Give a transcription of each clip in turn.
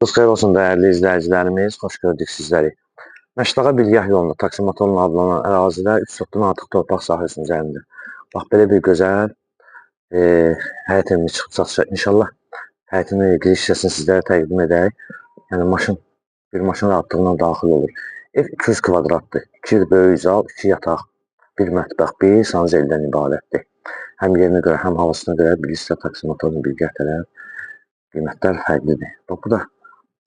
Xeyir olsun dəyərli izləyicilərimiz, xoş gördük sizləri. Məşdağa Bilgah yolunda taksimotorla adlanan ərazidə 3 sotdan artıq torpaq sahəsinin üzərində. Bax, belə bir gözəl həyət evimiz çıxıb satışa. İnşallah həyətin giriş hissəsini sizlərə təqdim edək. Yəni, bir maşın rahatlığına daxil olur. Ev 200 kvadratdır. 2 böyük zal, 2 yataq, bir mətbəx, bir sanuzeldən ibarətdir. Həm yerinə görə, həm havasına görə bilirsə taksimotorun Bilgah tərəf qiymətlər fərqlidir. Bax, bu da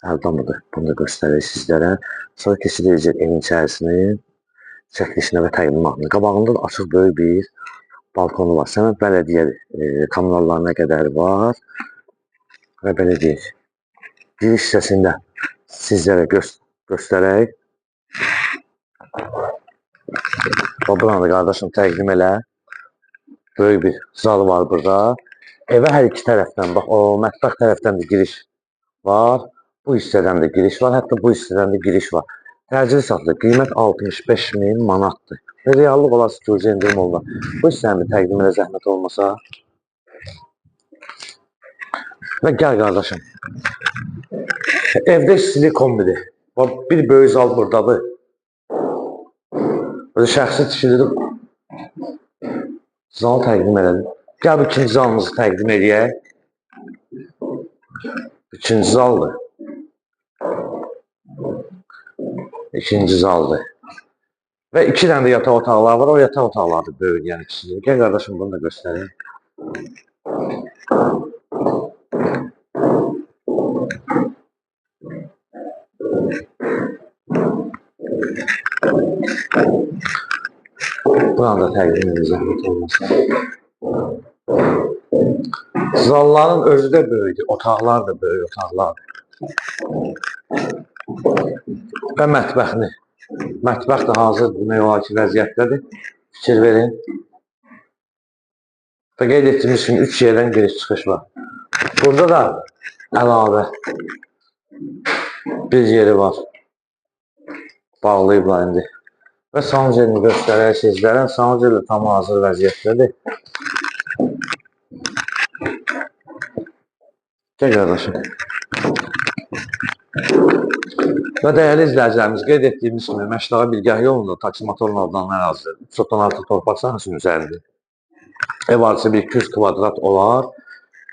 Əldamıdır. Bunu da göstərir sizlərə. Sonra keçid edəcək evin içərisini, çəkilişinə və təqdimatını. Qabağında da açıq böyük bir balkonu var. Sənəd bələdiyyə kommunallarına qədər var. Və belə deyək, giriş hissəsində sizlərə göstərək. Bax, buranı da qardaşım təqdim elə. Böyük bir zal var burada. Evə hər iki tərəfdən, bax, o mətbəx tərəfdən də giriş var. Bu hissədən də giriş var, hətta bu hissədən də giriş var. Təcili satılır. Qiymət 65 min manatdır. Və reallıq olarsa cüzi endirim olunur. Bu hissəni təqdim elə zəhmət olmasa. Və gəl qardaşım. Evdə istilik kombidir. Bax, bir böyük zal buradadır. Böyle şəxsi tikilidir. Zal təqdim elədim. Gəl bu ikinci zalımızı təqdim eləyək. İkinci zaldır. İkinci zaldır. Və iki dənə də yataq otaqları var. O yataq otaqları da böyük, yəni ikisi. Gəl qardaşım, bunu da göstəreyim. Buranı da təqdim edin, zəhmət olmasa. Zalların özü də böyükdür. Otaqlar da böyük otaqlardır. Və mətbəxini. Mətbəx də hazır demək olar ki, vəziyyətdədir. Fikir verin. Və qeyd etdiyimiz kimi 3 yerdən giriş çıxış var. Burada da əlavə bir yeri var. Bağlayıblar indi. Və sanuzelini göstərək sizlərə. Sanuzel də tam hazır vəziyyətdədir. Gəl qardaşım. Və dəyərli izləyicilərimiz, qeyd etdiyimiz kimi Məşdağa Bilgah yolunda taksimotorla adlanan ərazidə 3 sotdan artıq torpaq sahəsinin üzərində. Ev arası bir 200 kvadrat olar.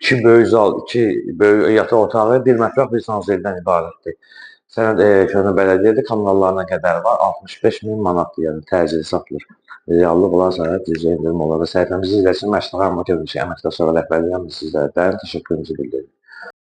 2 böyük zal, 2 böyük yataq otağı, bir mətbəx, bir sanuzeldən ibarətdir. Sənəd köhnə bələdiyyədir, kommunallarına qədər var. 65 min manatdır, yəni təcili satılır. Reallıq olarsa, cüzi endirim olar və səhifəmizi izləsin. Məşdağa Əmlak Evinin əməkdaşları rəhbərliyi sizlərdən təşəkkürümüzü bildiririk.